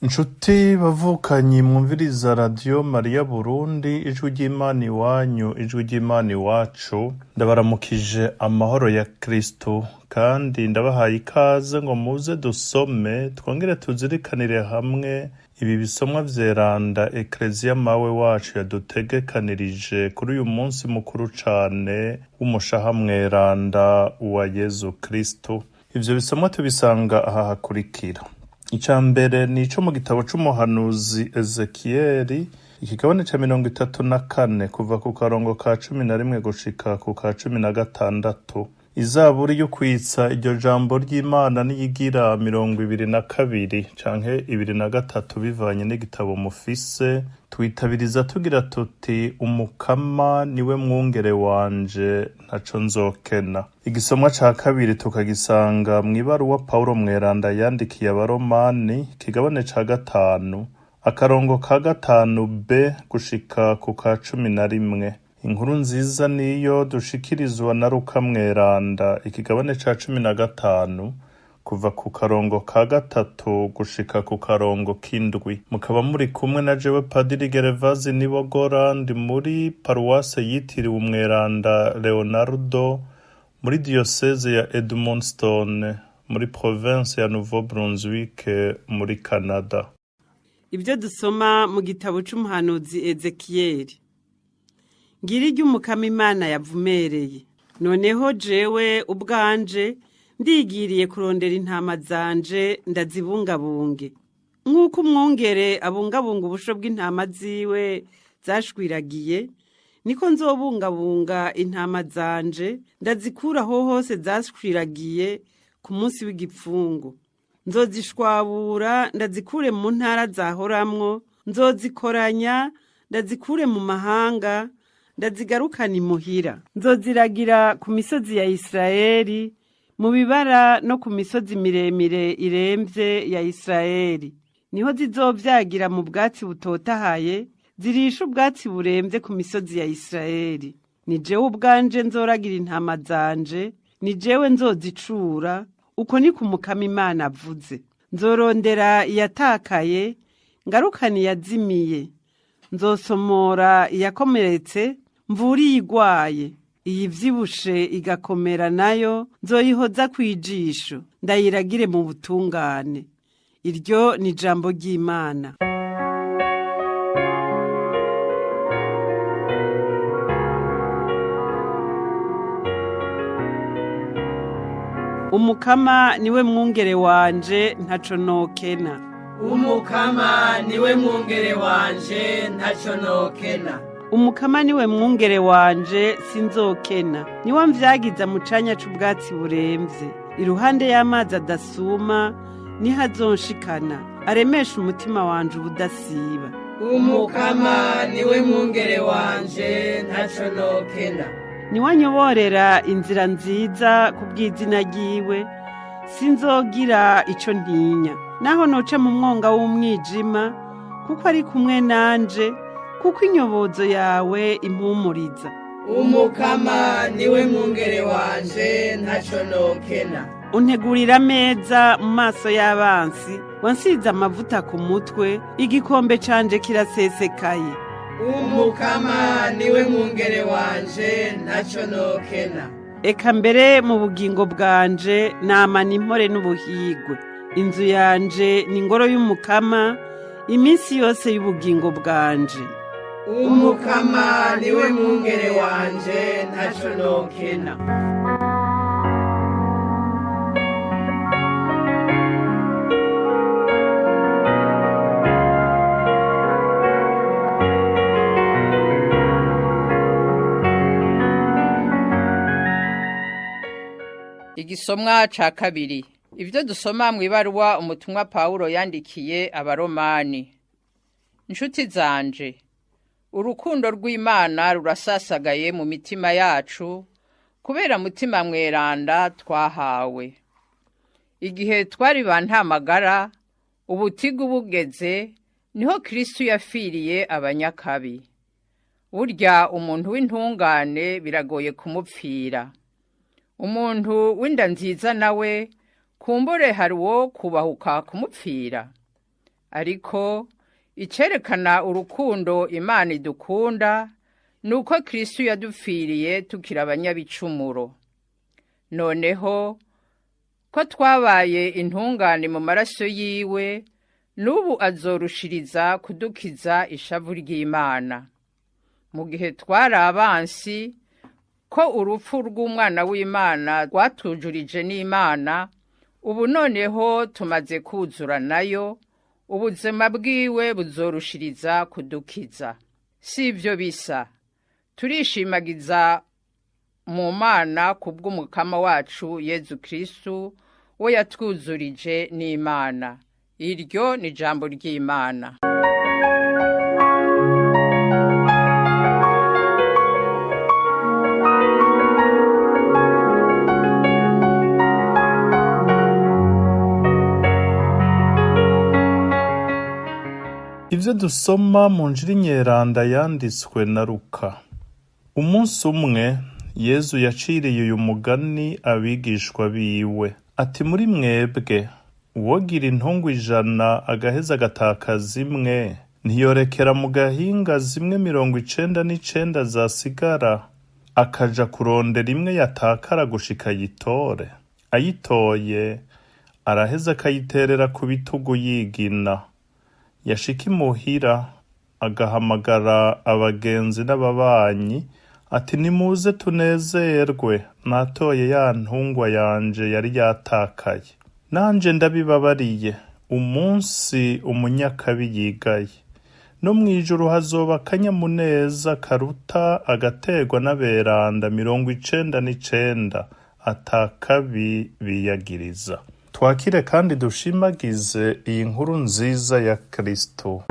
Nshuti bavukanyi mwumviriza Radiyo Mariya Burundi, ijwi ry'Imana iwanyu, ijwi ry'Imana iwacu, ndabaramukije amahoro ya Kristo kandi ndabahaye ikaze ngo muze dusome twongere tuzirikanire hamwe ibi bisomwa vyeranda Ekleziya mawe wacu yadutegekanirije kuri uyu munsi mukuru cane w'umushaha mweranda wa Yezu Kristo. Ivyo bisomwa tubisanga aha hakurikira. Ica mbere ni ico mu gitabo c'umuhanuzi Ezekiyeli, ikigabane ca 34 kuva ku karongo ka 11 gushika ku ka 16. Izaburi yo kwitsa iryo jambo ry'Imana niyigira 22 canke 23 bivanye n'igitabo mufise, twitabiriza tugira tuti Umukama niwe mwungere wanje ntaco nzokena. Igisomwa ca kabiri tukagisanga mw'ibaruwa Pawulo Mweranda yandikiye Abaromani, ikigabane ca 5, akarongo ka 5b gushika ku ka 11. Inkuru nziza niyo dushikirizwa na Luka Mweranda, ikigabane ca 15, kuva ku karongo ka 3 gushika ku karongo k'indwi. Mukaba muri kumwe na jewe Padiri Gerevazi Nibogora, ndi muri paruwase yitiriwe Umweranda Leonardo muri diyoseze ya Edmundston muri province ya Nouveau Brunswick muri Canada. Ibyo dusoma mu gitabo c'umuhanuzi Ezekiyeli. Ngira iryo Umukama Imana yavumereye. Noneho jewe ubwanje ndigiriye kurondera intama zanje ndazibungabunge. Nk'uko umwungere abungabunga ubusho bw'intama ziwe zashwiragiye, niko nzobungabunga intama zanje ndazikuraho hose zashwiragiye ku munsi w'igipfungu. Nzozishwabura ndazikure mu ntara zahoramwo, nzozikoranya ndazikure mu mahanga, ndazigarukana imuhira. Nzoziragira ku misozi ya Isirayeli, mu bibara no ku misozi miremire iremvye ya Isirayeli. Niho zizovyagira mu bwatsi butotahaye, zirisha ubwatsi buremvye ku misozi ya Isirayeli. Ni jewe ubwanje nzoragira intama zanje, ni jewe nzozicura, uko ni ku Mukama Imana avuze. Nzorondera iyatakaye, ngarukane iyazimiye. Nzosomora iyakomeretse, mvure iyigwaye. Iyivyibushe igakomera nayo, nzoyihoza kw'ijisho, ndayiragire mu butungane. Iryo ni ijambo ry'Imana. Umukama niwe mwungere wanje ntaco nokena. Umukama niwe mwungere wanje ntaco nokena. Umukama niwe mwungere wanje sinzokena. Niwe amvyagiza mu canya c'ubwatsi buremvye. Iruhande y'amazi adasuma niho azonshikana. Aremesha umutima wanje ubudasiba. Umukama niwe mwungere wanje ntaco nokena. Niwe anyoborera inzira nziza ku bw'izina ryiwe, sinzogira ico ntinya. Naho noca mu mwonga w'umwijima, kuko ari kumwe nanje, kuko inyobozo yawe impumuriza. Umukama niwe mwungere wanje ntaco nokena. Untegurira ameza mu maso y'abansi, wansize amavuta ku mutwe, igikombe canje kirasesekaye. Umukama niwe mwungere wanje ntaco nokena. Eka mbere mu bugingo bwanje namana impore n'ubuhigwe. Inzu yanje ni ingoro y'Umukama iminsi yose y'ubugingo bwanje. Umukama niwe mwungere wanje ntaco nokena. Igisomwa ca kabiri. Ivyo dusoma mw'ibaruwa umutumwa Pawulo yandikiye Abaromani. Nshuti zanje, urukundo rw'Imana rurasasagaye mu mitima yacu kubera mutima mweranda twahawe. Igihe twari ba ntamagara, ubutigu bugeze, niho Kristo yafiriye abanyakabi. Burya umuntu w'intungane biragoye kumupfira. Umuntu w'inda nziza nawe kumbure hari uwo kubahuka kumupfira. Ariko icerekana urukundo Imana idukunda ni uko Kristo yadupfiriye tukiri abanyabicumuro. Noneho ko twabaye intungane mu maraso yiwe, n'ubu azorushiriza kudukiza ishavu ry'Imana. Mu gihe twari abansi, ko urupfu rw'umwana w'Imana rwatujurije n'Imana, ubu noneho tumaze kuzura nayo, ubuzima bwiwe buzorushiriza kudukiza. Si ibyo bisa, turishimagiza mu Mana kubw'umukama wacu Yezu Kristu, we yatwuzurije n'Imana. Iryo ni ijambo ry'Imana. Ivyo dusoma mu Njiri Nyeranda yanditswe na Luka. Umunsi umwe Yezu yaciriye uyu mugani abigishwa biwe ati: muri mwebwe uwogira intungu 100 agaheza agatakaza imwe, ntiyorekera mu gahinga zimwe 99 zasigara, akaja kurondera imwe yatakara gushika ayitore? Ayitoye araheza akayiterera ku bitugu yigina. Yashika imuhira agahamagara abagenzi n'ababanyi ati: nimuze tunezerwe, natoye ya ntungwa yanje yari yatakaye. Nanje ndabibabariye, umunsi umunyakabi yigaye, no mw'ijuru hazoba akanyamuneza karuta agaterwa n'aberanda 99 atakabi biyagiriza. Twakire kandi dushimagize iyi nkuru nziza ya Kristo.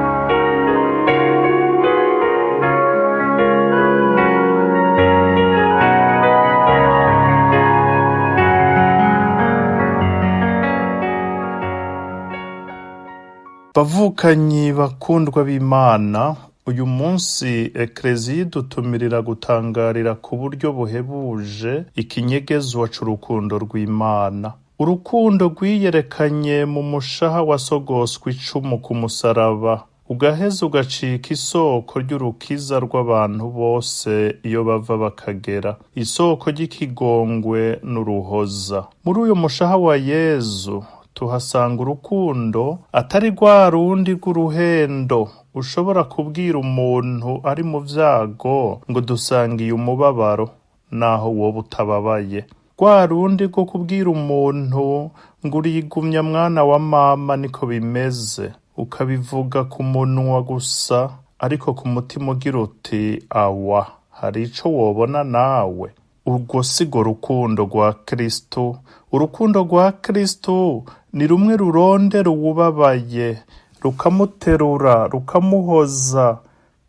Bavukanyi bakundwa b'Imana, uyu munsi Ekleziya idutumirira gutangarira ku buryo buhebuje ikinyegezwa c'urukundo rw'Imana. Urukundo rwiyerekanye mu mushaha wasogoswe icumu ku musaraba, ugaheza ugacika isoko ry'urukiza rw'abantu bose iyo bava bakagera, isoko ry'ikigongwe n'uruhoza. Muri uyu mushaha wa Yezu tuhasanga urukundo atari rwa rundi rw'uruhendo ushobora kubwira umuntu ari mu vyago ngo dusangiye umubabaro naho woba utababaye, rwa rundi rwo kubwira umuntu ngo urigumya mwana wa mama niko bimeze, ukabivuga ku munwa gusa ariko ku mutima ugira uti awa, hari ico wobona nawe. Urwo sigo rukundo rwa Kristo. Urukundo rwa Kristo ni rumwe rurondera uwubabaye, rukamuterura, rukamuhoza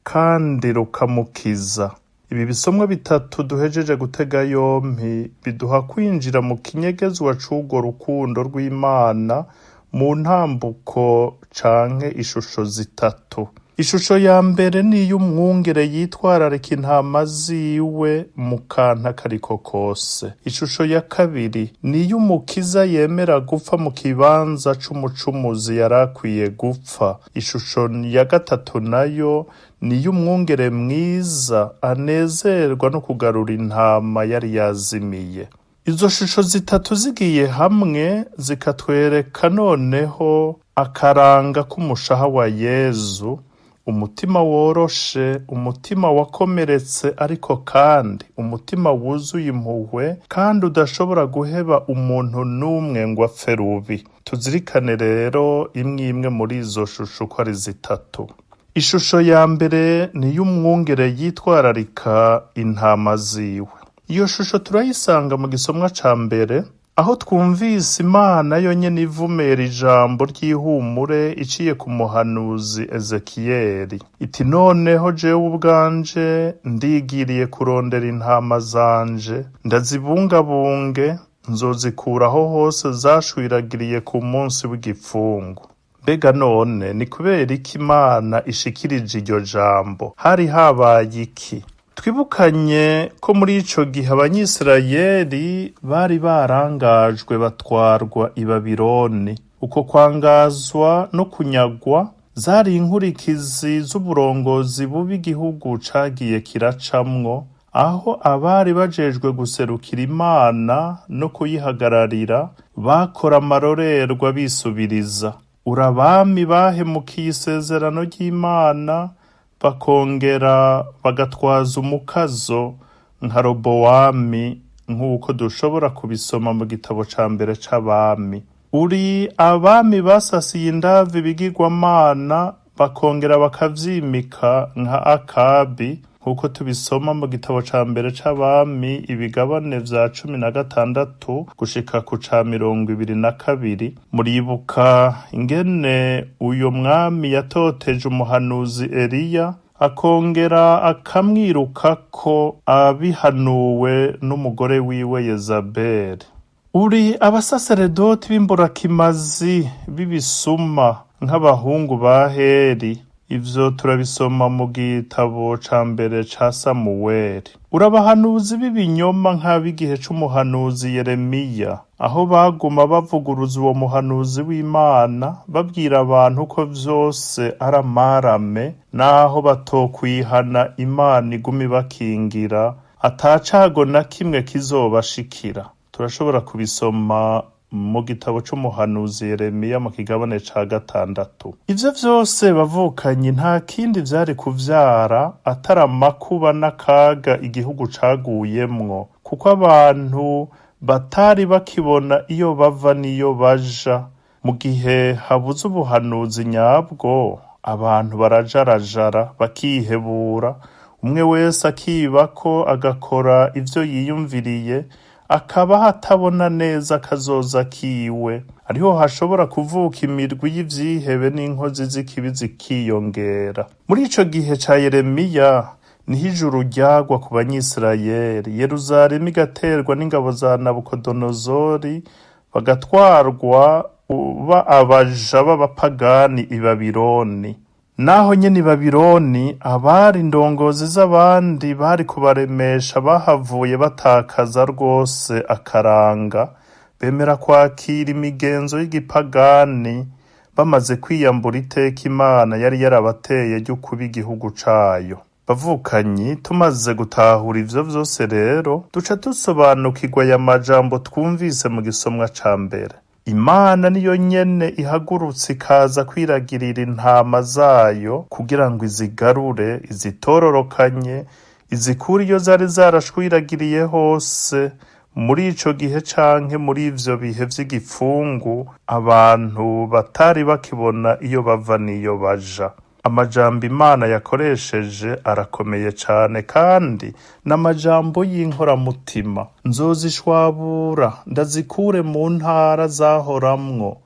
kandi rukamukiza. Ibi bisomwa bitatu duhejeje gutega yompi biduha kwinjira mu kinyegezwa c'urwo rukundo rw'Imana mu ntambuko canke ishusho zitatu. Ishusho ya mbere ni iy'umwungere yitwararika intama ziwe mu kantu akariko kose. Ishusho ya kabiri ni iy'umukiza yemera gupfa mu kibanza c'umucumuzi yari akwiye gupfa. Ishusho ya gatatu nayo ni iy'umwungere mwiza anezerwa no kugarura intama yari yazimiye. Izo shusho zitatu zigiye hamwe zikatwereka noneho akaranga k'umushaha wa Yezu, umutima woroshe, umutima wakomeretse ariko kandi umutima wuzuye impuhwe kandi udashobora guheba umuntu n'umwe ngo apfe rubi. Tuzirikane rero imwe imwe muri izo shusho uko ari zitatu. Ishusho ya mbere ni iy'umwungere yitwararika intama ziwe. Iyo shusho turayisanga mu gisomwa ca mbere, aho twumvise Imana yonyene ivumera ijambo ry'ihumure iciye ku muhanuzi Ezekiyeli. Iti: noneho jewe ubwanje ndigiriye kurondera intama zanje, ndazibungabunge, nzozikuraho hose zashwiragiriye ku munsi w'igipfungu. Mbega none ni kubera iki Imana ishikirije iryo jambo? Hari habaye iki? Twibukanye ko muri ico gihe Abanyisirayeli bari barangajwe batwarwa i Babironi. Uko kwangazwa no kunyagwa zari inkurikizi z'uburongozi bubi igihugu cagiye kiracamwo, aho abari bajejwe guserukira Imana no kuyihagararira bakora amarorerwa bisubiriza. Uri abami bahemukiye isezerano ry'Imana bakongera bagatwaza umukazo nka Robowami, nk'uko dushobora kubisoma mu gitabo ca mbere c'abami. Uri abami basasiye indavu ibigirwamana bakongera bakavyimika nka Akabi, nk'uko tubisoma mu gitabo ca mbere c'abami ibigabane vya 16 gushika ku ca 22. Muribuka ingene uyo mwami yatoteje umuhanuzi Eliya, akongera akamwirukako abihanuwe n'umugore wiwe Yezabeli. Uri abasaseredoti b'imburakimazi b'ibisuma nk'abahungu ba Heli, ivyo turabisoma mu gitabo ca mbere ca Samuweli. Uri abahanuzi b'ibinyoma nk'ab'igihe c'umuhanuzi Yeremiya, aho baguma bavuguruza uwo muhanuzi w'Imana, babwira abantu ko vyose ari amarame, naho batokwihana Imana iguma ibakingira, ata cago na kimwe kizobashikira. Turashobora kubisoma mu gitabo c'umuhanuzi Yeremiya mu kigabane ca 6. Ivyo vyose bavukanyi nta kindi vyari kuvyara atari amakuba n'akaga igihugu caguyemwo, kuko abantu batari bakibona iyo bava n'iyo baja. Mu gihe habuze ubuhanuzi nyabwo, abantu barajarajara bakihebura, umwe wese akibako agakora ivyo yiyumviriye, akabaho atabona neza akazoza kiwe. Ariho hashobora kuvuka imirwi y'ivyihebe n'inkozi z'ikibi zikiyongera. Muri ico gihe ca Yeremiya niho ijuru ryagwa ku Banyisirayeli, Yeruzalemu igaterwa n'ingabo za Nabukodonozori, bagatwarwa uba abaja b'abapagani i Babiloni. Naho nyene i Babiloni abari indongozi z'abandi bari kubaremesha bahavuye batakaza rwose akaranga, bemera kwakira imigenzo y'igipagani, bamaze kwiyambura iteka Imana yari yarabateye ryo kuba igihugu cayo. Bavukanyi, tumaze gutahura ivyo vyose rero, duca dusobanukirwa aya majambo twumvise mu gisomwa ca mbere. Imana niyo nyene ihagurutse ikaza kwiragirira intama zayo kugira ngo izigarure, izitororokanye, izikure iyo zari zarashwiragiriye hose. Muri ico gihe canke muri ivyo bihe vy'igipfungu, abantu batari bakibona iyo bava n'iyo baja. Amajambo Imana yakoresheje arakomeye cane kandi n'amajambo y'inkoramutima. Nzozishwabura ndazikure mu ntara zahoramwo,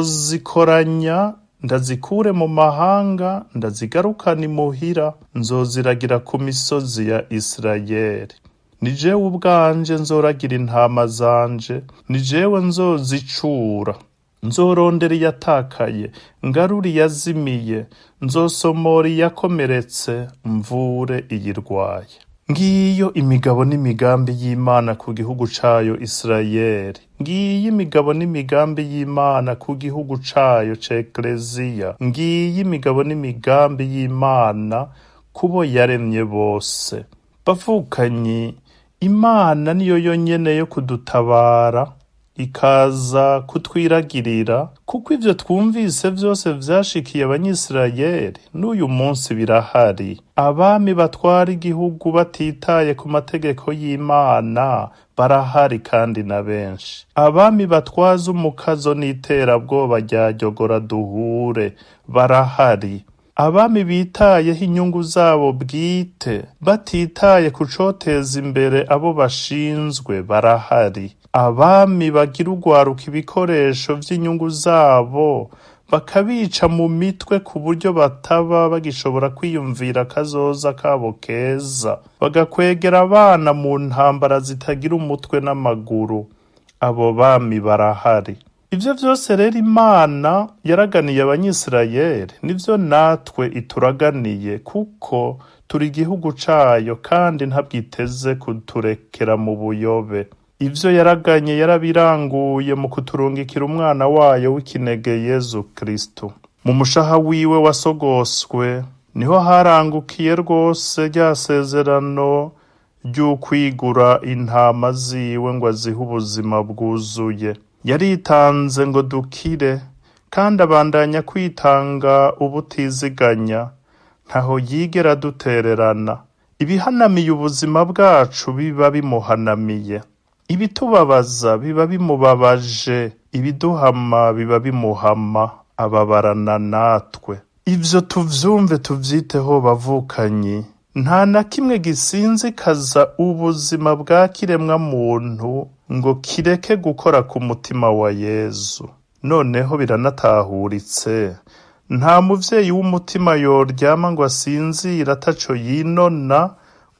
nzozikoranya ndazikure mu mahanga, ndazigarukana imuhira, nzoziragira ku misozi ya Isirayeli. Ni jewe ubwanje nzoragira intama zanje, ni jewe nzozicura. Nzorondera iyatakaye, ngarure iyazimiye, nzosomora iyakomeretse, mvure iyirwaye. Ngiyo imigabo n'imigambi y'Imana ku gihugu cayo Isirayeli. Ngiyo imigabo n'imigambi y'Imana ku gihugu cayo c'Ekleziya. Ngiyo imigabo n'imigambi y'Imana kubo yaremye bose. Bavukanyi, Imana niyo yonyene yo kudutabara, ikaza kutwiragirira, kuko ivyo twumvise vyose vyashikiye Abanyisirayeli n'uyu munsi birahari. Abami batwara igihugu batitaye ku mategeko y'Imana barahari kandi na benshi. Abami batwaza umukazo n'iterabwoba rya ryogora duhure barahari. Abami bitayeho inyungu zabo bwite, batitaye ku coteza imbere abo bashinzwe barahari. Abami bagira urwaruka ibikoresho vy'inyungu zabo, bakabica mu mitwe ku buryo bataba bagishobora kwiyumvira akazoza kabo keza, bagakwegera abana mu ntambara zitagira umutwe n'amaguru. Abo bami barahari. Ivyo vyose rero Imana yaraganiye Abanyisirayeli, nivyo natwe ituraganiye, kuko turi igihugu cayo kandi ntabwiteze kuturekera mu buyobe. Ivyo yaraganye yarabiranguye mu kuturungikira umwana wayo w'ikinege Yezu Kristu. Mu mushaha wiwe wasogoswe niho harangukiye rwose rya sezerano ry'ukwigura intama ziwe ngo azihe ubuzima bwuzuye. Yaritanze ngo dukire, kandi abandanya kwitanga ubutiziganya, ntaho yigera dutererana. Ibihanamiye ubuzima bwacu biba bimuhanamiye, ibitubabaza biba bimubabaje, ibiduhama biba bimuhama, ababarana natwe. Ivyo tuvyumve tuvyiteho bavukanyi, nta na kimwe gisinzikaza ubuzima bwa kiremwa muntu ngo kireke gukora ku mutima wa Yezu. Noneho biranatahuritse, nta muvyeyi w'umutima yoryama ngo asinzire ataco yinona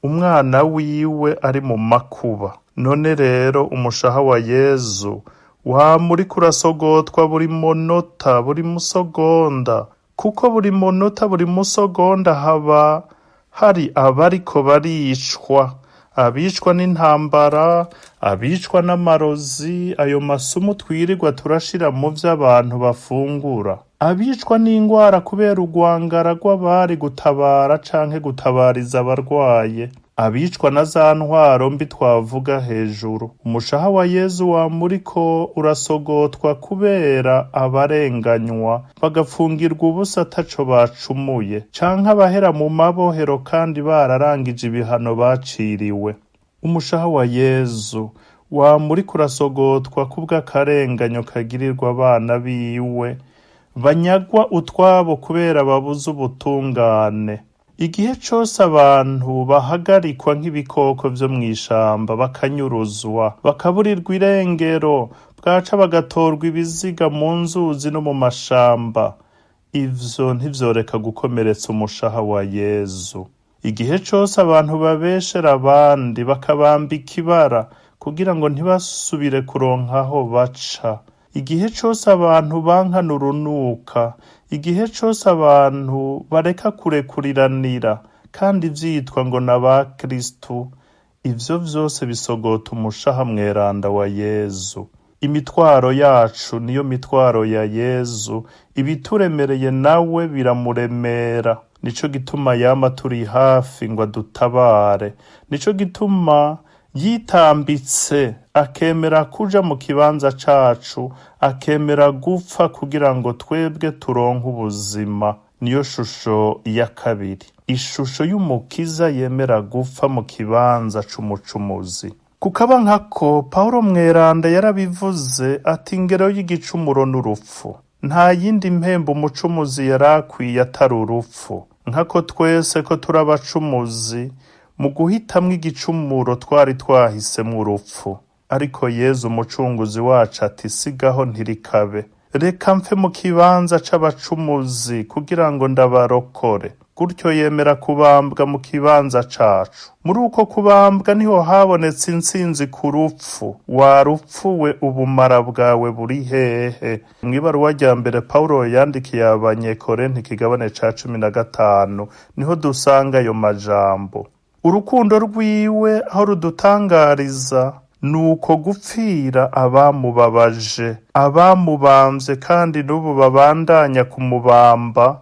umwana wiwe ari mu makuba. None rero umushaha wa Yezu wama uriko urasogotwa buri munota, buri musogonda, kuko buri munota, buri musogonda haba hari abariko baricwa, abicwa n'intambara, abicwa n'amarozi, ayo masumu twirirwa turashira mu vyo abantu bafungura, abicwa n'ingwara kubera urwangara rw'abari gutabara canke gutabariza abarwaye, abicwa na za ntwaro mbi twavuga hejuru. Umushaha wa Yezu wama uriko urasogotwa kubera abarenganywa bagapfungirwa ubusa ataco bacumuye, canke abahera mu mabohero kandi bararangije ibihano baciriwe. Umushaha wa Yezu wama uriko urasogotwa kubw'akarenganyo kagirirwa abana biwe, banyagwa utwabo kubera babuze ubutungane. Igihe cose abantu bahagarikwa nk'ibikoko vyo mw'ishamba, bakanyuruzwa, bakaburirwa irengero, bwaca bagatorwa ibiziga mu nzuzi no mu mashamba, ivyo ntivyoreka gukomeretsa umushaha wa Yezu. Igihe cose abantu babeshera abandi bakabambika ibara kugira ngo ntibasubire kuronka aho baca, igihe cose abantu bankana urunuka, igihe cose abantu bareka kurekuriranira kandi vyitwa ngo n'aba Kristu, ivyo vyose bisogota umushaha mweranda wa Yezu. Imitwaro yacu niyo mitwaro ya Yezu, ibituremereye nawe biramuremera. Nico gituma yama turi hafi ngo adutabare, nico gituma yitambitse akemera kuja mu kibanza cacu, akemera gupfa kugira ngo twebwe turonke ubuzima. Niyo shusho ya kabiri, ishusho y'umukiza yemera gupfa mu kibanza c'umucumuzi. Kukaba nkako Pawulo mweranda yarabivuze ati ingero y'igicumuro n'urupfu. Nta yindi mpembo umucumuzi yarakwiye atari urupfu. Nkako twese ko turi abacumuzi, mu guhitamwo igicumuro twari twahisemwo urupfu. Ariko Yezu umucunguzi wacu ati sigaho ntirikabe, reka mfe mu kibanza c'abacumuzi kugira ngo ndabarokore. Gutyo yemera kubambwa mu kibanza cacu. Muri uko kubambwa niho habonetse intsinzi ku rupfu. Wa rupfu we, ubumara bwawe buri hehe? Mw'ibaruwa rya mbere Pawulo yandikiye abanyekorenti ikigabane ca 15 niho dusanga ayo majambo. Urukundo rwiwe aho rudutangariza ni uko gupfira abamubabaje, abamubamvye kandi n'ubu babandanya kumubamba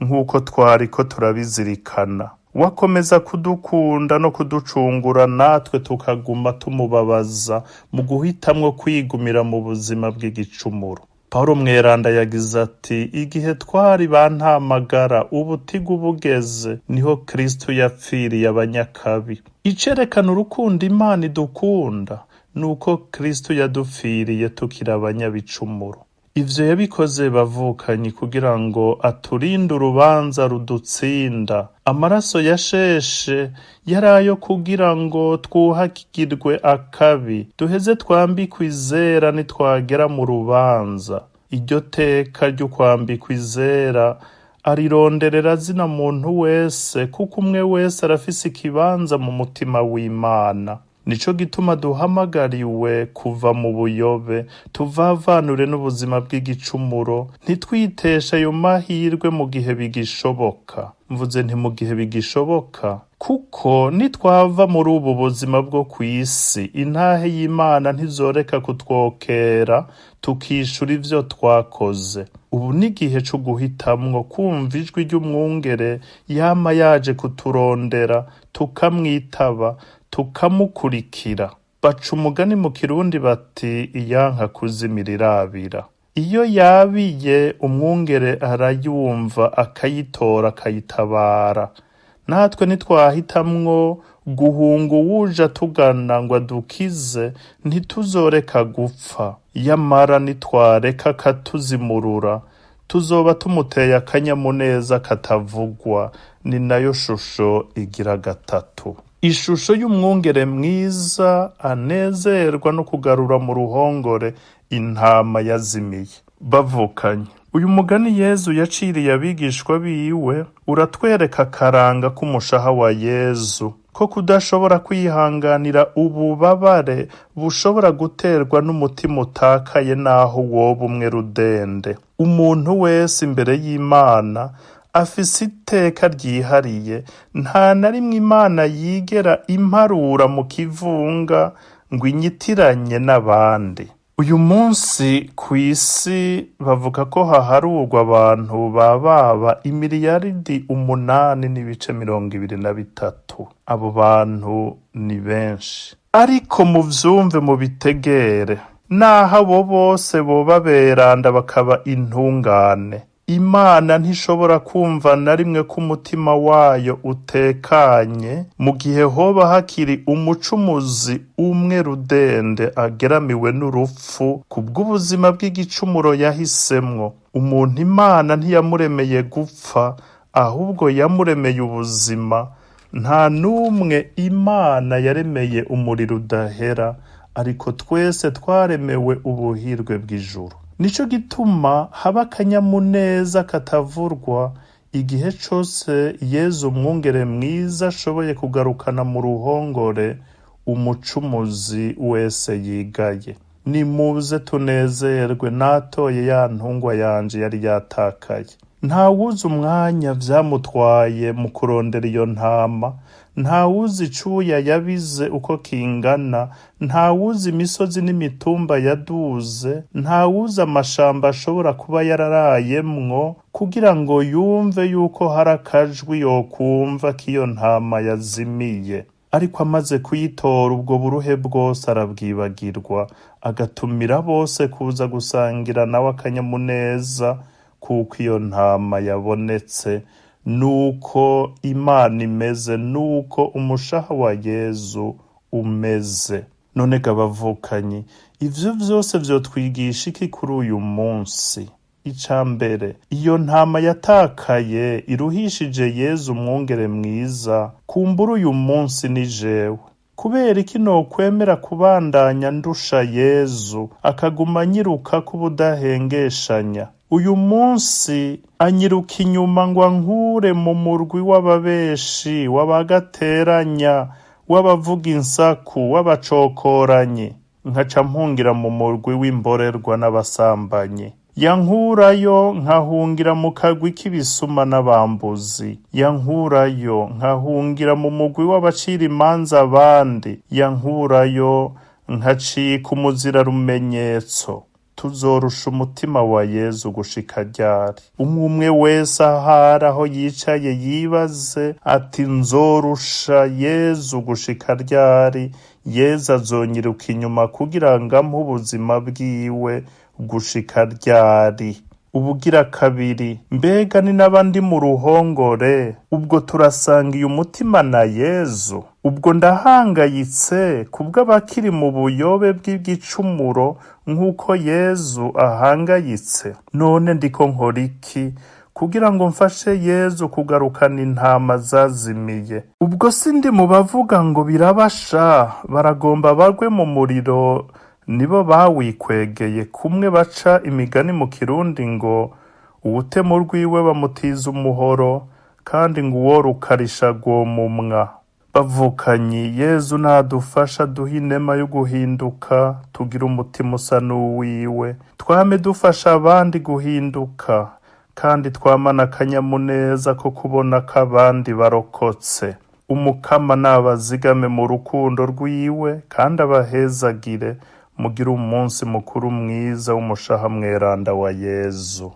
nk'uko twariko turabizirikana. Wakomeza kudukunda no kuducungura, natwe tukaguma tumubabaza mu guhitamwo kwigumira mu buzima bw'igicumuro. Pawulo mweranda yagize ati igihe twari bantamagara ubutigu bugeze, niho Kristu yapfiriye abanyakabi. Icerekana urukundo Imana idukunda ni uko Kristu yadupfiriye tukiri abanyabicumuro. Ivyo yabikoze bavukanyi kugira ngo aturinde urubanza rudutsinda. Amaraso yasheshe yari ayo kugira ngo twuhagirwe akabi, duheze twambikwe izera nitwagera mu rubanza. Iryo teka ryo kwambikwa izera arironderera zina muntu wese, kuko umwe wese arafise ikibanza mu mutima w'Imana. Nico gituma duhamagariwe kuva mu buyobe, tuvavanure n'ubuzima bw'igicumuro, ntitwiteshe ayo mahirwe mu gihe bigishoboka. Mvuze nti mu gihe bigishoboka, kuko nitwava muri ubu buzima bwo kw'isi, intahe y'Imana ntizoreka kutwokera, tukishura ivyo twakoze. Ubu ni igihe co guhitamwo kumva ijwi ry'umwungere yama yaje kuturondera, tukamwitaba, tukamukurikira. Baca umugani mu Kirundi bati iyanka kuzimira irabira. Iyo yabiye umwungere arayumva akayitora akayitabara. Natwe ntitwahitamwo guhunga uwuje atugana ngo adukize, ntituzoreka gupfa. Yamara nitwareka akatuzimurura, tuzoba tumuteye akanyamuneza katavugwa. Ni nayo shusho igira gatatu. Ishusho y'umwungere mwiza anezerwa no kugarura mu ruhongore intama yazimiye. Bavukanye, uyu mugani Yezu yaciriye abigishwa biwe uratwereka akaranga k'umushaha wa Yezu, ko kudashobora kwihanganira ububabare bushobora guterwa n'umutima utakaye n'aho woba umwe rudende. Umuntu wese imbere y'Imana afise iteka ryihariye, nta na rimwe Imana yigera imparura mu kivunga ngo inyitiranye n'abandi. Uyu munsi kw'isi bavuga ko haharurwa abantu bababa imiliyaridi 8.23. Abo bantu ni benshi. Ariko muvyumve mubitegere, naho abo bose boba beranda bakaba intungane, Imana ntishobora kumva na rimwe ko umutima wayo utekanye mu gihe hoba hakiri umucumuzi umwe rudende ageramiwe n'urupfu kubw'ubuzima bw'igicumuro yahisemwo. Umuntu Imana ntiyamuremeye gupfa, ahubwo yamuremeye ubuzima. Nta n'umwe Imana yaremeye umuriro udahera, ariko twese twaremewe ubuhirwe bw'ijuru. Nico gituma haba akanyamuneza katavurwa igihe cose Yezu umwungere mwiza ashoboye kugarukana mu ruhongore umucumuzi wese yigaye. Nimuze tunezerwe, natoye ya ntungwa yanje yari yatakaye. Ntawuzi umwanya vyamutwaye mu kurondera iyo ntama, ntawuzi icuya yabize uko kingana, ntawuzi imisozi n'imitumba yaduze, ntawuzi amashamba ashobora kuba yararayemwo kugira ngo yumve yuko hari akajwi yokumva k'iyo ntama yazimiye. Ariko amaze kuyitora ubwo buruhe bwose arabwibagirwa, agatumira bose kuza gusangira nawe akanyamuneza kuko iyo ntama yabonetse. Nuko Imana imeze, nuko umushaha wa Yezu umeze. None ga bavukanyi, ivyo vyose vyotwigisha iki kuri uyu munsi? Ica mbere, iyo ntama yatakaye iruhishije Yezu umwungere mwiza, kumbura uyu munsi ni jewe. Kubera iki nokwemera kubandanya ndusha Yezu, akaguma anyiruka k'ubudahengeshanya? Uyu munsi anyiruka inyuma ngo ankure mu murwi w'ababeshi, w'abagateranya, w'abavuga insaku, w'abacokoranyi, nkaca mpungira mu murwi w'imborerwa n'abasambanyi. Yankurayo nkahungira mu kagwi k'ibisuma n'abambuzi. Yankurayo nkahungira mu mugwi w'abacira imanza abandi. Yankurayo nkacika umuzirarumenyetso. Tuzorusha umutima wa Yezu gushika ryari? Umwe umwe wese ahari aho yicaye yibaze ati nzorusha Yezu gushika ryari? Yezu azonyiruka inyuma kugira ngo ampe ubuzima bwiwe gushika ryari? Ubugira kabiri, mbega ni n'abandi mu ruhongore, ubwo turasangiye umutima na Yezu? Ubwo ndahangayitse kubw'abakiri mu buyobe bw'igicumuro nk'uko Yezu ahangayitse? None ndiko nkora iki kugira ngo mfashe Yezu kugarukana intama zazimiye? Ubwo sindi mu bavuga ngo birabasha, baragomba bagwe mu muriro, nibo bawikwegeye. Kumwe baca imigani mu Kirundi ngo uwutema urwiwe bamutiza umuhoro, kandi ngo uwo rukarisha agomumwa. Bavukanyi, Yezu nadufasha duhe inema yo guhinduka, tugire umutima usa n'uwiwe, twame dufasha abandi guhinduka, kandi twamane akanyamuneza ko kubona ko abandi barokotse. Umukama nabazigame mu rukundo rwiwe kandi abahezagire, mugire umunsi mukuru mwiza w'umushaha mweranda wa Yezu.